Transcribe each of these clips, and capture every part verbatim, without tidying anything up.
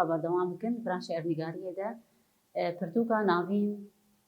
Berdewam bikin, branşê erdnîgariyê de, e, pirtûka navîn,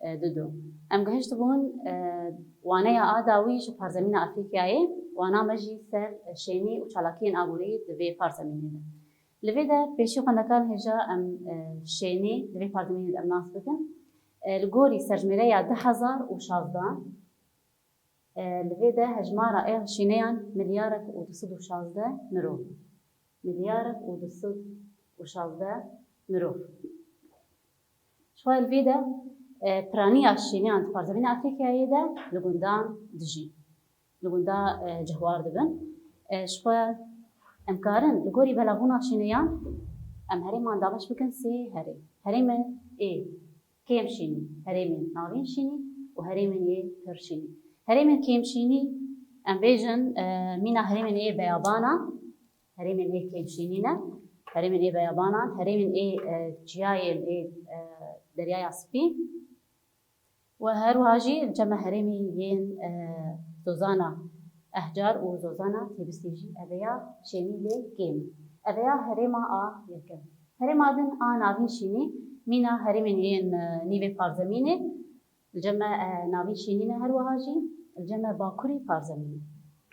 e, dido. Em gihiştibûn, e, waneya a dawî ji parzemîna Afrîkayê, wana me jî ser şênî û çalakiyên aborî di vê parzemînê de. Li vê de pêşî xwendekarên hêja em, e, şênî di vê parzemînê de em nas bikin. E, li gorî serjimêreya du hezar û şazdehan, e, li vê de hejmara êl şîneyan milyarek û du sed û şazdeh mirov. Milyarek û du sed û şazdeh mirov. Ji xwe li vê de, e, piraniya şîneyan di parzemîna Afrîkayê de li gundan dijî. Li gunda, e, cihwar dibin. E, ji xwe em karin li gorî belavbûna şîneyan em herêman dabeş bikin sê herêm. Herêmên ê kêm şînî, herêmên navîn şînî û herêmên ê pir şînî. Herêmên kêm şînî, em bêjin, e, mîna herêmên ê beyabanan, herêmên ê kêm şînî ne, herêmên ê beyabanan, herêmên ê, e, çiyayên ê, e, Deryaya Spî û her wiha jî cem e herêmên yên, e, zozana ehcar û zozana têbistî jî eveya şênî lê kêm e. Eveya herêma a yekem. Herêma din a navîn şînî mîna herêmên yên, e, nîvê parzemînê, li cem e, e, navîn şênî ne, her wiha jî li cem e bakurî parzemînê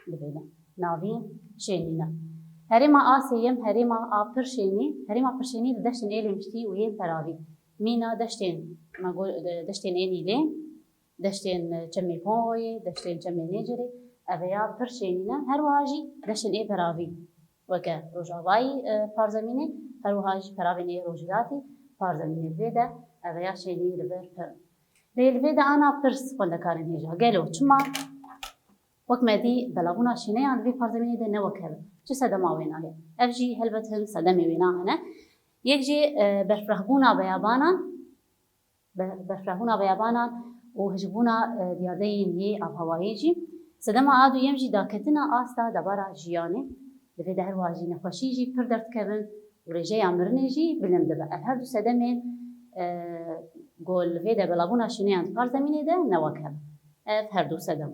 divê de navîn şênî ne. Herêma a sêyem, herêma a pir şênî. Herêma pir şênî li deştên ê lêmiştî û yên peravî. Mîna deştên, me got, deştên ê nîlê, deştên çemê Kongoyê, deştên çemê Nêcerê, eveya pir şênî ne. Her wiha jî deştên ê peravî. Weke rojavayî, e, parzemînê, her wiha jî peravên ê rojhilatî parzemînê. Li vê de eveya şênî li vir pir in. Lê li vê de ana pirs xwendekarên hêja. Gelo çima wek me dî belavbûna şîneyan li vê parzemînê de ne wek hev e? Çi sedema wêna heye? Ev jî helbet hin sedemê wêna hene. Yek jî, e, berfirehbûna beyabanan, be-, berfirehbûna beyabanan û hişkbûna, e, diyardeyên yê avhewayê jî. Sedema a duyem jî daketina asta debara jiyanê. Li vê de her wiha jî nexweşî jî pir derdikevin û rêjeya mirinê jî bilind dibe. Ev her du sedemên, e, ku li vê de belavbûna şîneyan di parzemînê de ne wek hev e. Ev her du sedem.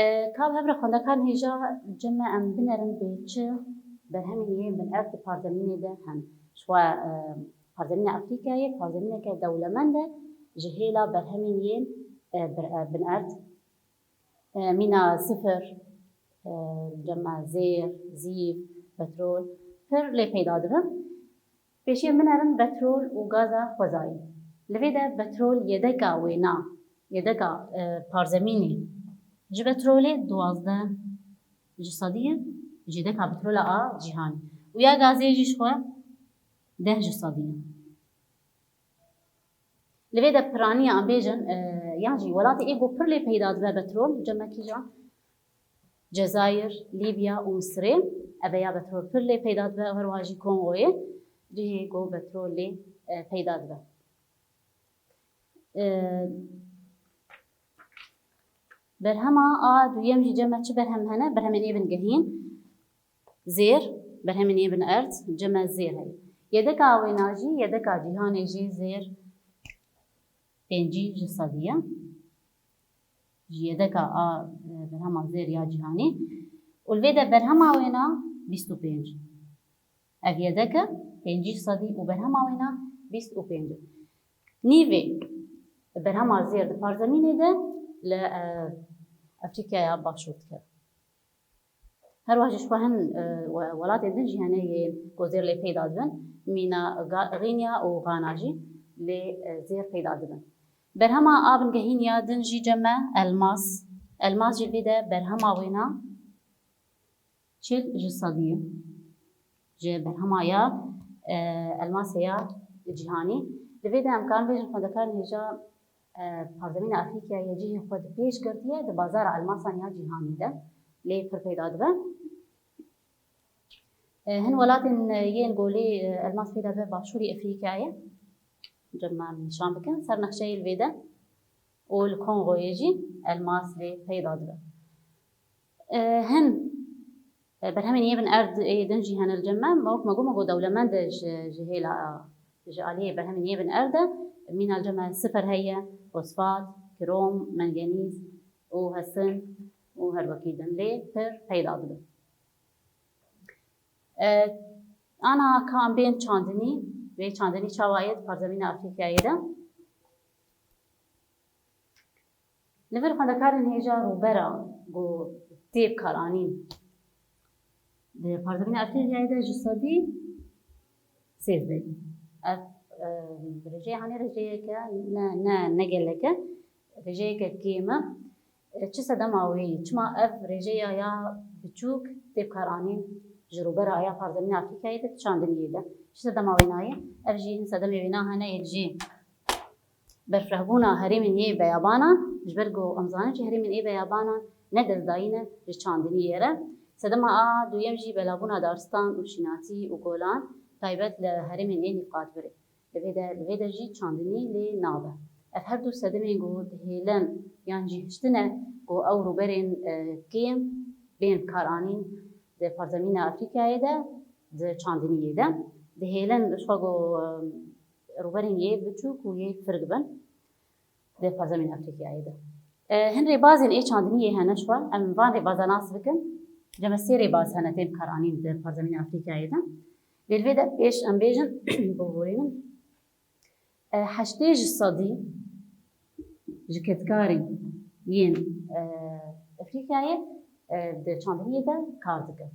E, ka bi hev re xwendekarên hêja, cem e em binerin bê çi berhemên yên bin erd di parzemînê de hene. Ji xwe, e, parzemîna Afrîkayê parzemîneke dewlemend e ji hêla berhemên yên, e, bir-, e, bin erd. E, mîna sifir, e, cem e zêr, zîv, petrol pir lê peyda dibin. Pêşiyê min herin petrol û gaza xwezayî. Li vê de petrol yedeka wêna, yedeka, e, parzemînê ji petrolê duwazdeh ji sedî ye, ji yedeka petrola a cîhanê. Û ya gazê jî ji xwe deh ji sedî ye. Li vê de piraniya em bêjin, e, yan jî welatê ê ku pir lê peyda dibe petrol, cem e kîjan? Cezayir, Lîbya û Misirê. Eveya petrol pir lê peyda dibe, her wiha jî Kongoyê cihê ku petrol lê, e, peyda dibe. E, berhema a duyem jî cem e çi berhem hene? Berhemên ê bingehîn. Zêr, berhemên ê bin erd, cem e zêr heye. Yedeka wêna jî, yedeka cîhanê jî zêr pêncî ji sedî ye. Ji yedeka a, e, berhema zêr ya cîhanî. Û li vê de berhema wêna bîst û pênc. Ev yedek e, pêncî ji sedî û berhema wêna bîst û pênc e. Nîvê berhema zêr di parzemînê de li, e, Afrîkaya Başûr dikeve. Her wiha jî ji xwe hin, e, we-, welatên din jî hene yên ku zêr lê peyda dibin. Mîna Ga-, Xînya û Xana jî lê, e, zêr peyda dibin. Berhema a bingehîn ya din jî cem e elmas. Elmas jî vê de berhema wêna çil ji sedî ye. Ji berhema ya, e, elmasê ya cîhanî. Li vê de em karin bêjin xwendekarên hêja, e, parzemîna Afrîkayê cihê xwe di pêş girtiye di bazara elmasan ya cîhanî de. Lê pir peyda dibe. E, hin welatên, e, yên ku lê, e, elmas peyda dibe Başûrê Afrîkayê. Cem me em nîşan bikin ser nexşeyê li vê de. Û li Kongoyê jî elmas lê peyda dibe. E, hin, e, berhemên yê bin erd ê din jî hene li cem me. Wek me got, me got dewlemend e ji, ji hêla, ji aliyê berhemên yê bin erd e. Mîna li cem me sifir heye, fosfat, krom, mengenîz û hesin û her wekî din lê pir peyda dibin. E, Ana ka em bên çandinî, vê çandinî çawa yê di parzemîna Afrîkayê de? Li vir xwendekarên hêja rûbera ku tê bikaranîn di parzemîna Afrîkayê de ji sedî sêzdeh. Ev, e, rêjeya hanê rêjeyeke ne, ne, ne gelek e, rêjeyeke kêm e. E, çi sedema wê ye? Çima ev rêjeya ya biçûk tê bikaranîn ji rûbera ya parzemîna Afrîkayê de di çandiniyê de? Çi sedema wêna ye? Ev jî hin sedemê wêna hene yê jî berfirehbûna herêmên yê beyabanan, ji ber ku em zanin jî herêmên ê beyabanan ne destdayî ne ji çandiniyê re. Sedema a duyem jî belavbûna daristan û şînatî û golan, taybet li herêmên ê nîvqatbirê. Li vê de, li vê de jî çandinî lê nabe. Ev her du sedemên ku dihêlin yan jî hiştine ku ew rûberên, e, kêm bên bikaranîn di parzemîna Afrîkayê de, di çandiniyê de dihêlin ji xwe ku, e, rûberên yê biçûk û yê firg bin di parzemîna Afrîkayê de. E, hin rêbazên ê çandiniyê hene ji xwe. Em van rêbaza nas bikin. Cem me sê rêbaz hene tên bikaranîn di parzemîna Afrîkayê de. Lê li vê de pêş em bêjin, biborînin. E, heştê ji sedî ji kedkarên yên, e, Afrîkayê, e, di çandiniyê de kar dikin.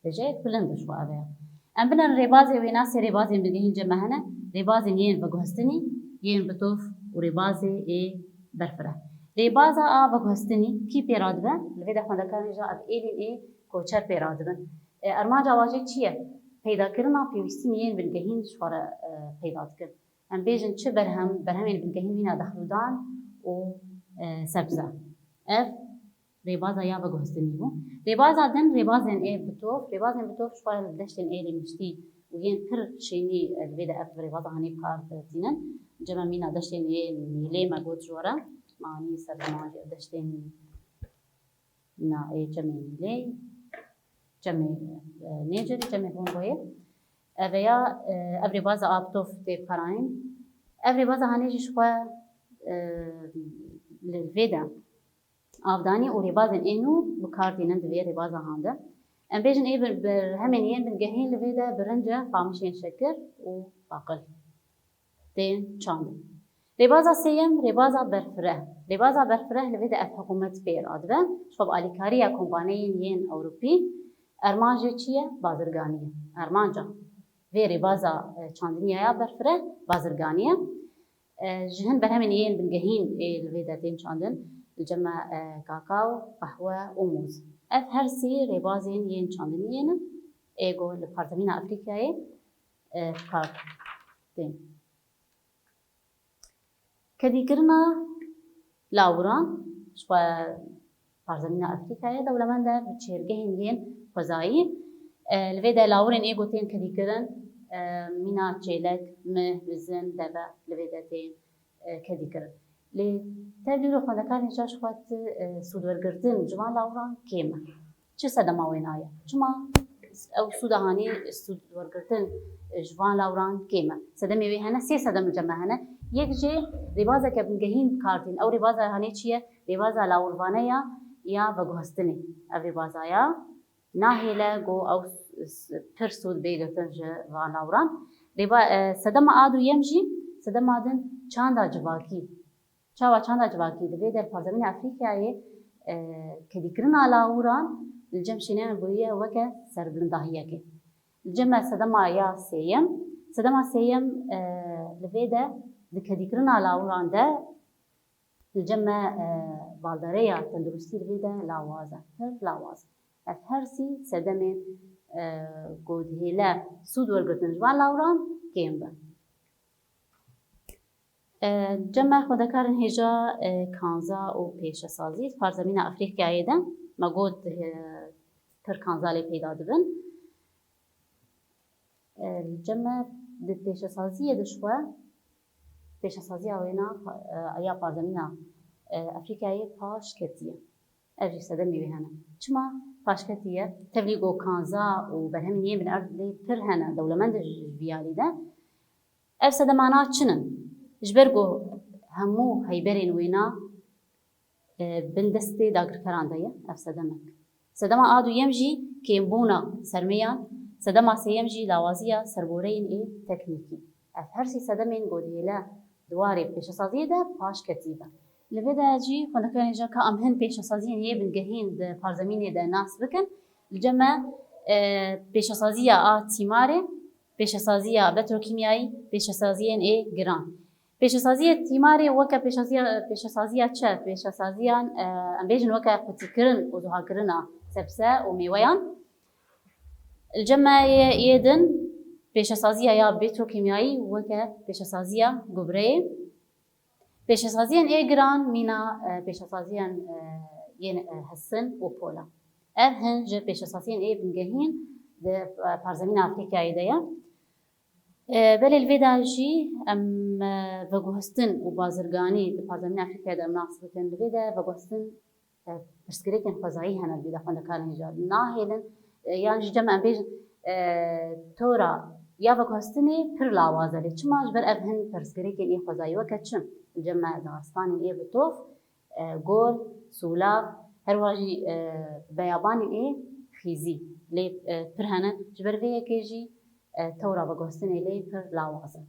Rêjeyek bilind ji xwe ev e. Em binerin rêbazê wêna, sê rêbazên bingehîn cem me hene, rêbazên yên veguhestinî, yên bitof û rêbazê ê berfireh. Rêbaza a veguhestinî kî pê radibe? Li vê de xwendekarên hêja ev êlîn ê koçer pê radibin. E, armanca wan jî çi ye? Peydakirina pêwîstiyên yên bingehîn ji xwe re, e, peyda dikin. Em bêjin çi berhem, berhemên bingehîn mîna dehrûdan û, e, sebze. Ev rêbaza ya veguhestinî bû. Rêbaza din rêbazên ê bitof, rêbazên bitof ji xwe li deştên ê rêmiştî û yên pir şînî, e, li vê de ev rêbaza hanê bi kar tînin. Cem me mîna deştên ê nîlê me got ji we re, me anî ser ziman jî deştên Na, ê çemê Nîlê, çemê, e, Nêcerê, çemê Hongoyê. Ev ya, e, ev rêbaza a bitof tê bikaranîn. Ev rêbaza hanê jî ji xwe, e, li vê de avdanî û rêbazên ê nû bi kar tînin di vê rêbaza han de. Em bêjin ê bir-, berhemên yên bingehîn li vê de birinc e, qamişên şekir û paqil tên çandin. Rêbaza sêyem, rêbaza berfireh. Rêbaza berfireh li vê de ev hikûmet pê radibe, ji xwe bi alîkariya kompaniyên yên Ewropî. Armanc jê çi ye? Bazirganî ye. Armanca vê rêbaza, e, çandiniya ya berfireh bazirganî ye. E, ji hin berhemên yên bingehîn ê li vê de tên çandin, li cem me, e, kakao, qehwe û mûz. Ev her sî rêbazên yên çandiniyê ne, ê ku li parzemîna Afrîkayê, e, bi kar tên. Kedîkirina lawiran ji xwe parzemîna Afrîkayê dewlemend e bi çêrgehên yên xwezayî. E, li vê de lawirên ê ku tên kedîkirin, e, mîna çêlek, mih, bizin, deve li vê de tên, e, kedîkirin. Lê tevlî û xwendekarên hêja ji xwe ti, e, sûdwergirtin ji van lawiran kêm e. Çi sedema wêna ye? Çima ew sûda hanî sûdwergirtin ji van lawiran kêm e? Sedemê wê hene, sê sedem li cem me hene. Yek jê rêbazeke bingehîn bi kar tîn. Ew rêbaza hanê çi ye? Rêbaza lawirvane ya, ya veguhestinê. Ev rêbaza ya nahêle ku ew s-, s-, pir sûd bê girtin ji van lawiran. Rêba-, e, sedema a duyem jî, sedema din çanda civakî. Çawa çanda civakî di vê der parzemîna Afrîkayê, e, kedîkirina lawiran li cem şêneyan bûye weke serbilindahiyekê. Li cem me sedema ya sêyem, sedema sêyem, e, li vê de di kedîkirina lawiran de li cem me, e, baldareya tenduristî li vê de lawaz e, pir lawaz e. Ev her sî sedemên, e, ku dihêle sûd wergirtin ji van lawiran kêm be. E, cem me xwendekarên hêja, e, kanza û pêşesazî, parzemîna Afrîkayê de me got, e, pir kanza lê peyda dibin. E, cem me di pêşesaziyê de ji xwe, pêşesaziya wêna, e, ya parzemîna, e, Afrîkayê paş ketiye. Ev jî sedemê wê hene. Çima paş ketiye? Tevlî ku kanza û berhemên yên bin erd lê pir hene, dewlemend ji vî alî de. Ev sedemana çi ne? Ji ber ku hemû heyberên wêna, e, bin destê dagirkeran de ye, ev sedemek. Sedema a duyem jî kêmbûna sermiyan, Sedema sêyem jî lawaziya serboreyên ê teknîkî. Ev her sî sedemên ku dihêle di warê pêşesaziyê de paşketî be. Li vê de jî xwendekarên hêja ka em hin pêşesaziyên yê bingehîn di parzemînê de nas bikin. Li cem me, e, pêşesaziya a tîmarê, pêşesaziya petrokîmyayî, pêşesaziyên ê giran. Pêşesaziyê tîmarê weke pêşesaziya, pêşesaziya çi? Pêşesaziyan, e, em bêjin weke qutîkirin û zuhakirina sebze û mêweyan. Li cem me yê, yê din pêşesaziya ya petrokîmyayî weke pêşesaziya gubreyê. Pêşesaziyên ê giran mîna, e, pêşesaziyên, e, yên, e, hesin û pola. Ev hin ji pêşesaziyên ê bingehîn di, e, parzemîna Afrîkayê de ye. E, belê li vê de jî em, e, veguhestin û bazirganî di parzemîna Afrîkayê de em nas bikin. Li vê de veguhestin, e, pirsgirêkên xwezayî hene li vê de xwendekarên hêja nahêlin, e, yan jî cem em bêjin, e, tora ya veguhestinê pir lawaz e. Lê çima? Ji ber ev hin pirsgirêkên ê xwezayî weke çi? Li cem me daristanên ê bi tof, e, gol, sûlav, her wiha jî, e, beyabanên ê xîzî lê, e, pir hene. Ji ber vê yekê jî, e, tewra veguhestinê lê pir lawaz e.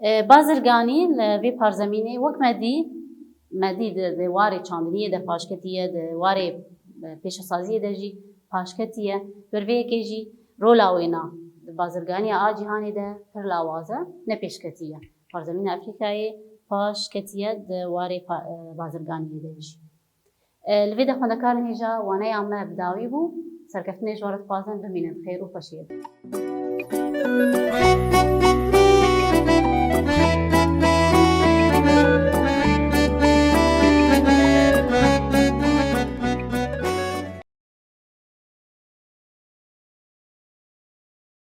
E, bazirganî li vê parzemînê wek me dî, me dî di, di warê çandiniyê de paşketî ye, di warê, e, pêşesaziyê de jî paşketî ye. Ji ber vê yekê jî rola wêna di bazirganiya a cîhanê de pir lawaz e, ne pêşketî ye. Parzemîna Afrîkayê paş ketiye di warê pa-, e, bazirganiyê de jî. E, li vê de xwendekarên hêja waneya me bi dawî bû. Serkeftinê ji we re dixwazin, bimînin xêr û xweşiyê de.